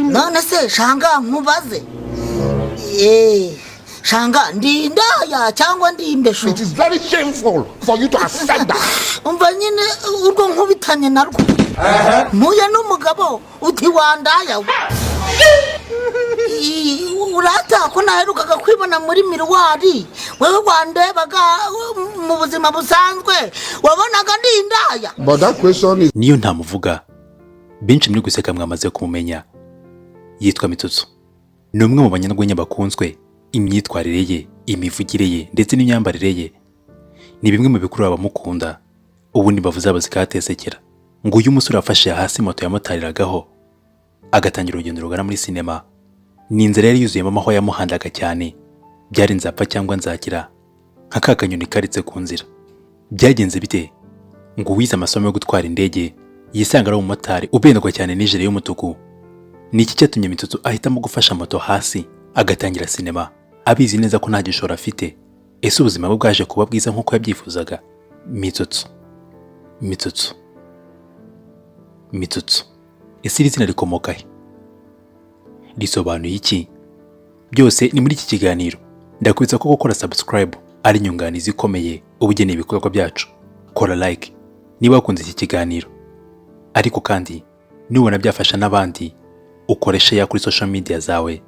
None se shanga nkubaze, shanga ndi indaya cyangwa ndi imbeshu? It is very shameful for you to accept that. Umva nyine urwo nkubitanye narwo, mpuye n'umugabo uti wandaya we. Urata ko naherukaga kwibona muri miroir, wewe wandebaga mu buzima busanzwe, wabonaga ndi indaya? But that question is Niyo ntamuvuga, benshi muri guseka mwamaze kumumenya. Yitwa Mitsutsu, ni umwe mu banyarwenya bakunzwe. Imyitwarire ye, imivugire ye ndetse n'imyambarire ye ni bimwe mu bikurura abamukunda. Ubundi imbavu zabo zikahatesekera. Ngo uyu musore wafashe hasi moto yamotariragaho agatangira urugendo rugana muri sinema, ni inzira yari yuzuyemo amahwa yamuhandaga cyane. Byari nzapfa cyangwa nzakira, nka ka kanyoni karitse ku nzira. Byagenze bite ngo uwize amasomo yo gutwara indege yisanga ari umumotari ubendwa cyane n'ijire y'umutuku? Ni iki cyatumye Mitsutsu ahitamo gufasha moto hasi agatangira sinema, abizi neza ko nta gishoro afite? Ese ubuzima bwe bwaje kuba bwiza nk'uko yabyifuzaga? Mitsutsu, Mitsutsu, Mitsutsu, ese iri zina rikomoka he? Risobanuye iki? Byose ni muri iki kiganiro. Ndakwibutsa ko gukora subscribe ari inyunganizi ikomeye uba ugeneye ibikorwa byacu. Kora like niba wakunze iki kiganiro, ariko kandi nubona byafasha n'abandi, ukore share kuri social media zawe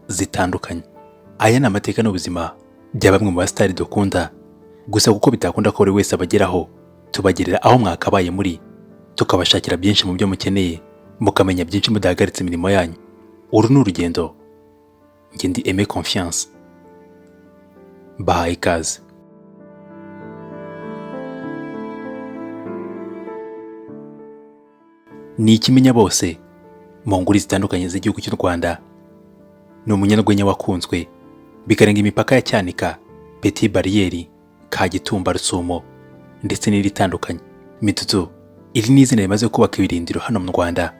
zitandukanye. Aya ni amateka n'ubuzima bya bamwe mu basitari dukunda. Gusa kuko bitakunda ko buri wese abageraho, tubagerera aho mwakabaye muri, tukabashakira byinshi mu byo mukeneye, mukamenya byinshi mudahagaritse imirimo yanyu. Uru ni urugendo. Njye ndi Aime Confiance, bahaye ikaze. Ni ikimenya bose mu nguri zitandukanye z'igihugu cy'u Rwanda. Ni umunyarwenya wakunzwe bikarenga imipaka ya Cyanika, Petit Barriere, Kagitumba, Rusumo ndetse n'indi itandukanye. Mitsutsu, iri ni izina rimaze kubaka ibirindiro hano mu Rwanda,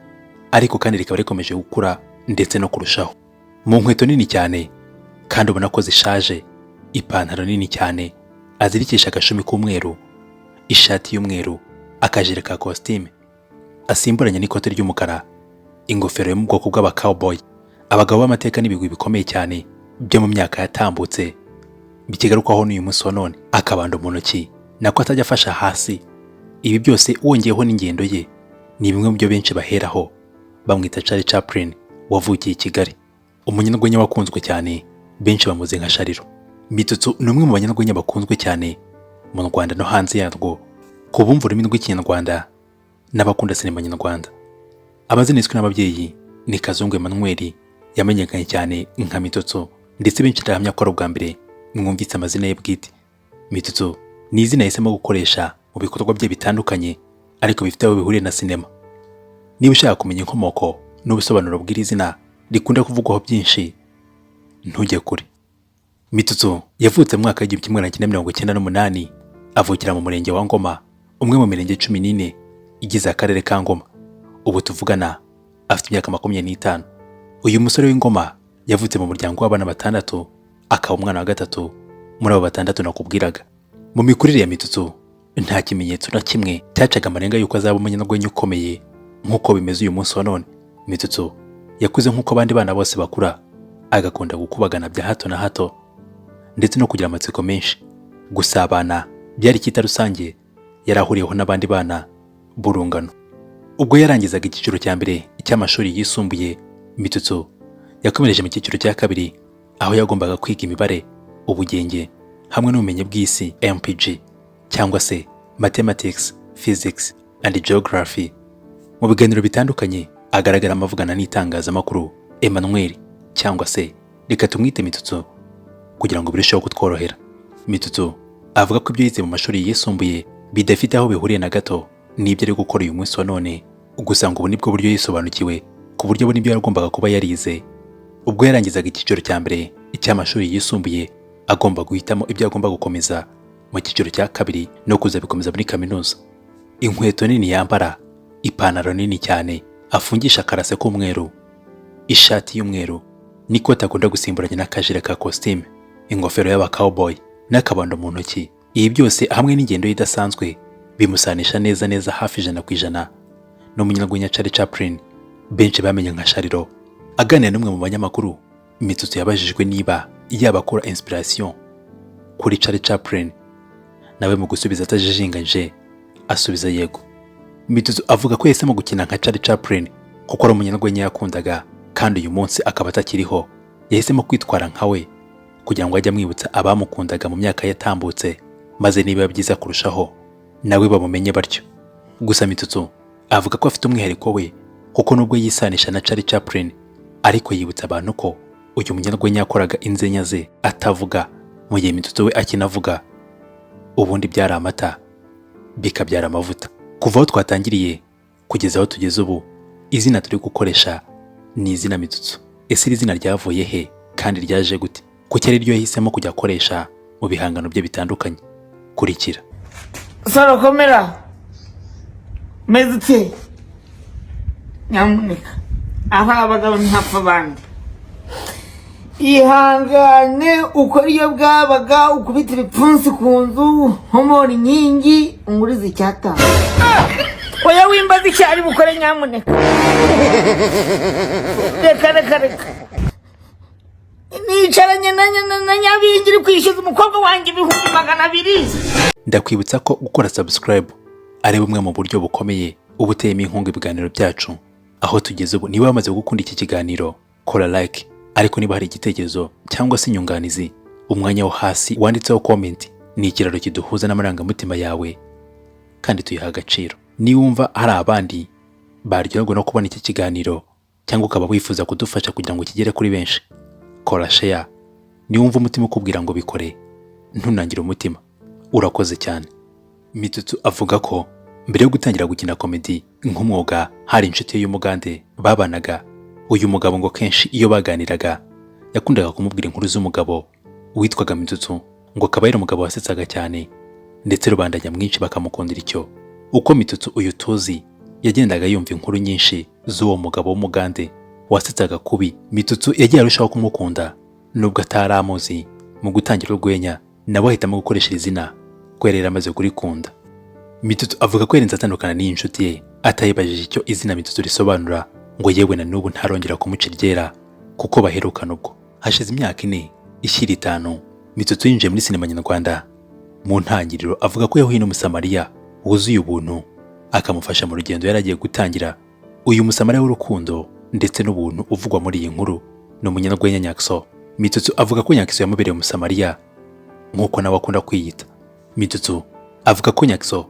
ariko kandi rikaba rikomeje gukura ndetse no kurushaho. Mu nkweto nini cyane kandi ubona ko zishaje, ipantaro nini cyane azirikisha agashumi k'umweru, ishati y'umweru, akajire ka kositime asimburanye n'ikote ry'umukara, ingofero yo mu bwoko bw'aba cowboy, abagabo b'amateka n'ibigwi bikomeye cyane byo mu myaka yatambutse bikigarukwaho n'uyu munsi wa none, akabando mu ntoki nako atajya afasha hasi. Ibi byose wongeyeho n'ingendo ye, ni bimwe mu byo benshi baheraho bamwita Charlie Chaplin wavukiye i Kigali, umunyarwenya wakunzwe cyane, benshi bamuzi nka Shariro. Mitsutsu ni umwe mu banyarwenya bakunzwe cyane mu Rwanda no hanze yarwo, ku bumva ururimi rw'Ikinyarwanda n'abakunda sinema nyarwanda. Amazina yiswe n'ababyeyi ni Kazungu Emmanuel, yamenyekanye cyane nka Mitsutsu, ndetse benshi ndahamya ko ari ubwa mbere mwumvise amazina ye bwite. Mitsutsu ni izina yahisemo gukoresha mu bikorwa bye bitandukanye, ariko bifite aho bihuriye na sinema. Niba ushaka kumenya inkomoko n'ubusobanuro bw'iri zina rikunda kuvugwaho byinshi, ntujye kure. Mitsutsu yavutse mu mwaka w'1998, avukira mu murenge wa Ngoma, umwe mu mirenge 14 igize akarere ka Ngoma. Ubu tuvugana afite imyaka 25. Uyu musore w'Ingoma yavutse mu muryango w'abana batandatu, akaba umwana wa gatatu muri abo batandatu nakubwiraga. Mu mikurire ya Mitsutsu nta kimenyetso na kimwe cyacaga amarenga y'uko azaba umunyarwenya ukomeye nk'uko bimeze uyu munsi wa none. Mitsutsu yakuze nk'uko abandi bana bose bakura, agakunda gukubagana bya hato na hato ndetse no kugira amatsiko menshi. Gusabana byari icyita rusange yari ahuriyeho n'abandi bana b'urungano. Ubwo yarangizaga icyiciro cya mbere cy'amashuri yisumbuye, Mitsutsu yakomereje mu cyiciro cya kabiri, aho yagombaga kwiga imibare, ubugenge hamwe n'ubumenyi bw'isi MPG cyangwa se Mathematics, Physics and Geography. Mu biganiro bitandukanye agaragara amavugana n'itangazamakuru, Emmanuel cyangwa se reka tumwite Mitsutsu kugira ngo birusheho kutworohera. Mitsutsu avuga ko ibyo yize mu mashuri yisumbuye bidafite aho bihuriye na gato n'ibyo ari gukora uyu munsi wa none. Gusa ngo ubu nibwo buryo yisobanukiwe ku buryo abona ibyo yagombaga kuba yarize ubwo yarangizaga icyiciro cya mbere cy'amashuri yisumbuye, agomba guhitamo ibyo agomba gukomeza mu cyiciro cya kabiri no kuzabikomeza muri kaminuza. Inkweto nini yambara, ipantaro nini cyane afungisha akarase k'umweru, ishati y'umweru n'ikote akunda gusimburanya n'akajire ka kositime, ingofero y'aba cowboy n'akabando mu ntoki. Ibi byose hamwe n'ingendo ye idasanzwe bimusanisha neza neza hafi 100% n'umunyarwenya Charlie Chaplin, benshi bamenye nka Shariro. Aganira n'umwe mu banyamakuru, Mitsutsu yabajijwe niba yaba akura inspiration kuri Charlie Chaplin, nawe mu gusubiza atajijinganyije asubiza yego. Mitsutsu avuga ko yahisemo gukina nka Charlie Chaplin kuko ari umunyarwenya yakundaga, kandi uyu munsi akaba atakiriho. Yahisemo kwitwara nka we kugira ngo ajye amwibutsa abamukundaga mu myaka yatambutse, maze niba byiza kurushaho nawe bamumenye batyo. Gusa Mitsutsu avuga ko afite umwihariko we, kuko nubwo yisanisha na Charlie Chaplin, ariko yibutsa abantu ko uyu munyarwenya yakoraga inzenya ze atavuga, mu gihe Mitsutsu we akinavuga. Ubundi byari amata bikabyara amavuta. Kuva aho twatangiriye kugeza aho tugeze ubu, izina turi gukoresha ni izina Mitsutsu. Ese iri zina ryavuye he kandi ryaje gute? Kuki ari ryo yahisemo kujya akoresha mu bihangano bye bitandukanye? Kurikira. Saro, komera. Umeze ute? Nyamuneka, aho abagabo ntapfa abandi. Ihangane ukora iyo bwabaga, ukubita ibipfunsi ku nzu, nkomora inkingi, ungurize icyatanu. Oya, wimbaza icyo ari bukore, nyamuneka. Reka, reka, reka. Nicaranye na Nyabingi uri kwishyuza umukobwa wanjye 200,000. Ndakwibutsa ko gukora subscribe ari bumwe mu buryo bukomeye uba uteyemo inkunga ibiganiro byacu aho tugeze ubu. Niba wamaze gukunda iki kiganiro, kora like, ariko niba hari igitekerezo cyangwa se inyunganizi, umwanya wo hasi wanditseho comment ni ikiraro kiduhuza n'amarangamutima yawe kandi tuyiha agaciro. Niwumva hari abandi baryoherwa no kubona iki kiganiro, cyangwa ukaba wifuza kudufasha kugira ngo kigere kuri benshi, kora share. Niwumva umutima ukubwira ngo bikore, ntunangire umutima. Urakoze cyane. Mitsutsu avuga ko mbere yo gutangira gukina komedi nk'umwuga, hari inshuti ye y'Umugande babanaga. Uyu mugabo ngo kenshi iyo baganiraga yakundaga kumubwira inkuru z'umugabo witwaga Mitsutsu, ngo akaba yari umugabo wasetsaga cyane, ndetse rubanda nyamwinshi bakamukundira icyo. Uko Mitsutsu uyu tuzi yagendaga yumva inkuru nyinshi z'uwo mugabo w'Umugande wasetsaga kubi, Mitsutsu yagiye arushaho kumukunda nubwo atari amuzi. Mu gutangira urwenya, nawe ahitamo gukoresha iri zina ko yari yaramaze kurikunda. Mitsutsu avuga ko yarinze atandukana n'iyi nshuti ye atayibajije icyo izina Mitsutsu risobanura, ngo yewe na n'ubu ntarongera kumuca iryera, kuko baherukana ubwo hashize imyaka 4 ishyira 5. Mitsutsu yinjiye muri sinema nyarwanda. Mu ntangiriro avuga ko yahuye n'Umusamariya wuzuye ubuntu, akamufasha mu rugendo yari agiye gutangira. Uyu Musamariya w'urukundo ndetse n'ubuntu uvugwa muri iyi nkuru ni umunyarwenya Nyaxo. Mitsutsu avuga ko Nyaxo yamubereye Umusamariya nk'uko nawe akunda kwiyita. Mitsutsu avuga ko Nyaxo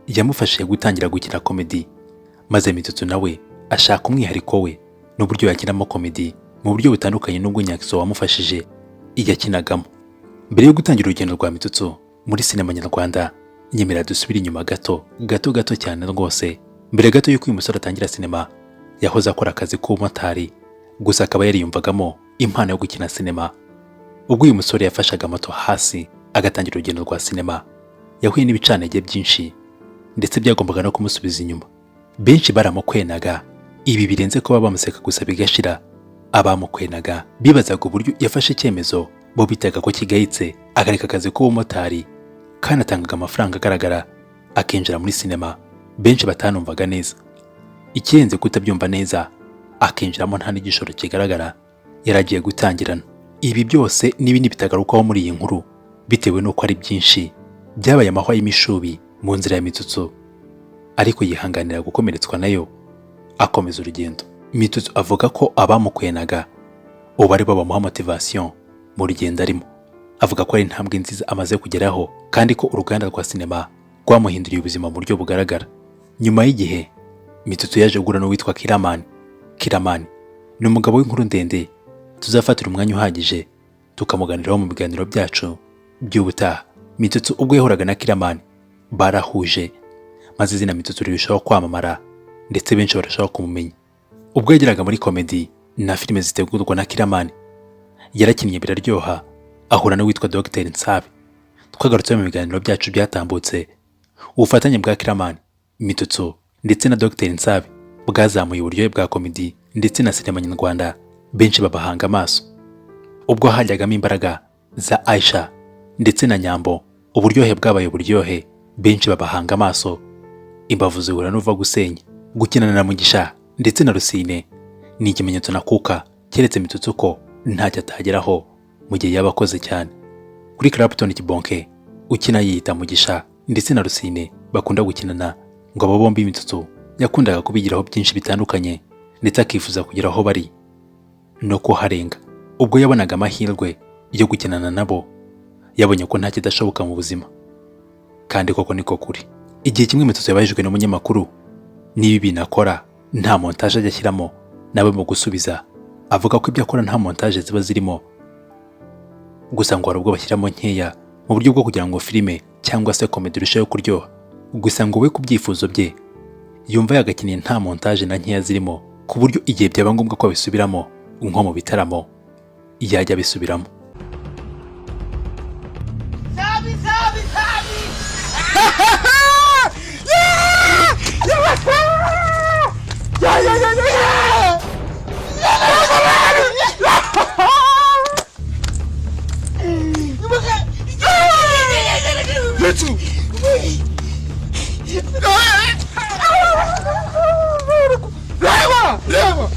yamufashije gutangira gukina komedi, maze Mitsutsu nawe ashaka umwihariko we n'uburyo yakinamo komedi mu buryo butandukanye n'ubwo Nyaxo wamufashije yakinagamo. Mbere yo gutangira urugendo rwa Mitsutsu muri sinema nyarwanda, nyemera dusubire inyuma gato gato gato cyane rwose. Mbere gato y'uko uyu musore atangira sinema, yahoze akora akazi k'ubumotari, gusa akaba yariyumvagamo impano yo gukina sinema. Ubwo uyu musore yafashaga moto hasi agatangira urugendo rwa sinema, yahuye n'ibicantege byinshi, ndetse byagombaga no kumusubiza inyuma. Benshi baramukwenaga, ibi birenze kuba bamuseka gusa bigashira. Abamukwenaga bibazaga uburyo yafashe icyemezo bo bitaga ko kigayitse, akareka akazi k'ubumotari kanatangaga amafaranga agaragara, akinjira muri sinema benshi batanumvaga neza. Ikirenze kutabyumva neza, akinjiramo nta n'igishoro kigaragara yari agiye gutangirana. Ibi byose n'ibindi bitagarukwaho muri iyi nkuru bitewe n'uko ari byinshi, byabaye amahwa y'imishubi mu nzira ya Mitsutsu, ariko yihanganira gukomeretswa nayo akomeza urugendo. Mitsutsu avuga ko abamukwenaga ubu ari bo bamuha motivation mu rugendo arimo. Avuga ko ari intambwe nziza amaze kugeraho, kandi ko uruganda rwa sinema rwamuhinduriye ubuzima mu buryo bugaragara. Nyuma y'igihe, Mitsutsu yaje guhura n'uwitwa Kiramani. Kiramani ni umugabo w'inkuru ndende tuzafatira umwanya uhagije tukamuganiraho mu biganiro byacu by'ubutaha. Mitsutsu ubwo yahuraga na Kiramani, barahuje, maze izina Mitsutsu rirushaho kwamamara, ndetse benshi barushaho kumumenya. Ubwo yageraga muri komedi na filime zitegurwa na Kiramani, yarakinnye biraryoha, ahura n'uwitwa Dr Nsabi twagarutse mu biganiro byacu byatambutse. Ubufatanye bwa Kiramani, Mitsutsu ndetse na Dr Nsabi bwazamuye uburyohe bwa komedi ndetse na sinema nyarwanda, benshi babahanga amaso. Ubwo hajyagamo imbaraga za Aisha ndetse na Nyambo, uburyohe bwabaye uburyohe, benshi babahanga amaso, imbavu zihura n'uva gusenya. Gukinana na Mugisha ndetse na Rusine Ni ikimenyetso nakuka keretse Mitsutsu ko ntacyo atageraho mu gihe yaba akoze cyane. Kuri Clapton Kibonke ukina yiyita Mugisha ndetse na Rusine bakunda gukinana, ngo abo bombi Mitsutsu yakundaga kubigiraho byinshi bitandukanye, ndetse akifuza kugera aho bari no kuharenga. Ubwo yabonaga amahirwe yo gukinana nabo, yabonye ko nta kidashoboka mu buzima, kandi koko niko kuri. Igihe kimwe Mitsutsu yabajijwe n'umunyamakuru niba ibintu akora nta montage ajya ashyiramo, nawe mu gusubiza avuga ko ibyo akora nta montage ziba zirimo, gusa ngo hari ubwo bashyiramo nkeya mu buryo bwo kugira ngo filime cyangwa se comedy irusheho kuryoha. Gusa ngo we ku byifuzo bye yumva yagakiniye nta montage na nkeya zirimo, ku buryo igihe byaba ngombwa ko abisubiramo nko mu bitaramo yajya abisubiramo. Sabi, sabi, sabi! Reba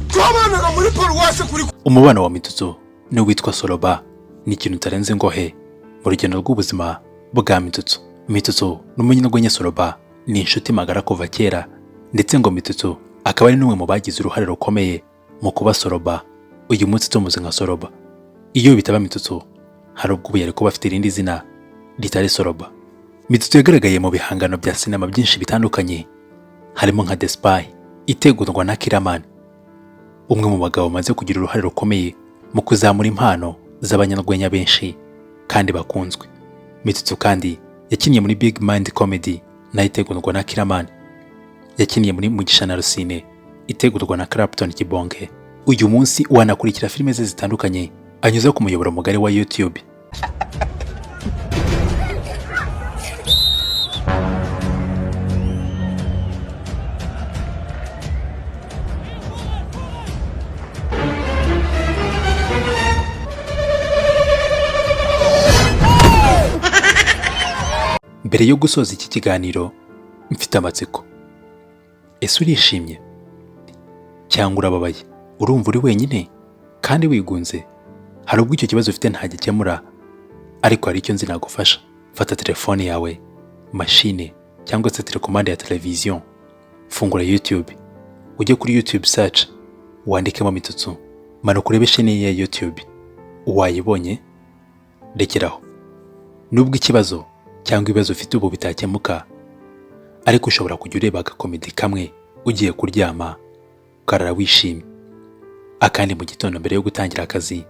twabanaga muri paruwasi kuri. Umubano wa Mitsutsu n'uwitwa Soroba ni ikintu utarenze ingohe mu rugendo rw'ubuzima bwa Mitsutsu. Mitsutsu n'umunyarwenya Soroba ni inshuti magara kuva kera, ndetse ngo Mitsutsu akaba ari n'umwe mu bagize uruhare rukomeye mu kuba Soroba uyu munsi tumuzi nka Soroba. Iyo bitaba Mitsutsu, hari ubwo ubu yari kuba afite irindi zina ritari Soroba. Mitsutsu yagaragaye mu bihangano bya sinema byinshi bitandukanye, harimo nka The Spy itegurwa na Killaman, umwe mu bagabo bamaze kugira uruhare rukomeye mu kuzamura impano z'abanyarwenya benshi kandi bakunzwe. Mitsutsu kandi yakinnye muri Big Mind Comedy nayo itegurwa na Killaman. Yakiniye muri Mugisha na Rusine itegurwa na Clapton Kibonke. Uyu munsi wanakurikira filime ze zitandukanye anyuze ku muyoboro mugari wa YouTube. Mbere yo gusoza iki kiganiro, mfite amatsiko. Ese urishimye cyangwa urababaye? Urumva uri wenyine kandi wigunze? Hari ubwo icyo kibazo ufite ntagikemura, ariko hari icyo nzi nagufasha. Fata telefone yawe, mashine cyangwa se telekomande ya televiziyo, fungura YouTube, ujye kuri YouTube search, wandikemo Mitsutsu, manuka urebe shene ye ya YouTube. Wayibonye? Rekeraho. Nubwo ikibazo cyangwa ibibazo ufite ubu bitakemuka, ariko ushobora kujya ureba agakomedi kamwe ugiye kuryama ukarara wishimye, akandi mu gitondo mbere yo gutangira akazi,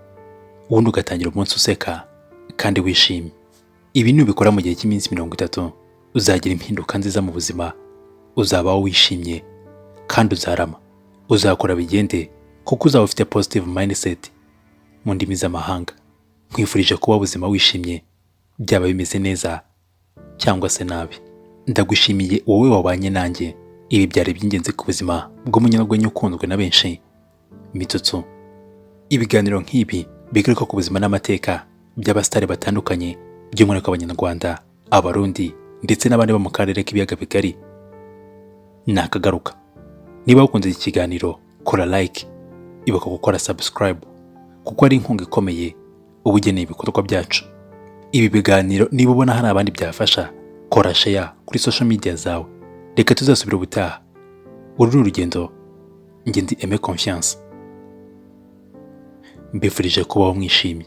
ubundi ugatangira umunsi useka kandi wishimye. Ibi nubikora mu gihe cy'iminsi 30, uzagira impinduka nziza mu buzima, uzabaho wishimye kandi uzarama. Uzakora bigende kuko uzaba ufite positive mindset mu ndimi z'amahanga. Nkwifurije kuba ubuzima wishimye, byaba bimeze neza cyangwa se nabi. Ndagushimiye wowe wabanye nanjye. Ibi byari iby'ingenzi ku buzima bw'umunyarwenya ukunzwe na benshi, Mitsutsu. Ibiganiro nk'ibi bigaruka ku buzima n'amateka by'abasitari batandukanye, by'umwihariko Abanyarwanda, Abarundi ndetse n'abandi bo mu karere k'ibiyaga bigari, nakagaruka. Niba wakunze iki kiganiro, kora like, ibuka gukora subscribe kuko ari inkunga ikomeye uba ugeneye ibikorwa byacu. Ibi biganiro niba ubona hari abandi byafasha, kora share kuri social media zawe. Reka tuzasubira ubutaha. Uru ni urugendo. Njye ndi Aime Confiance, mbifurije kubaho mwishimye.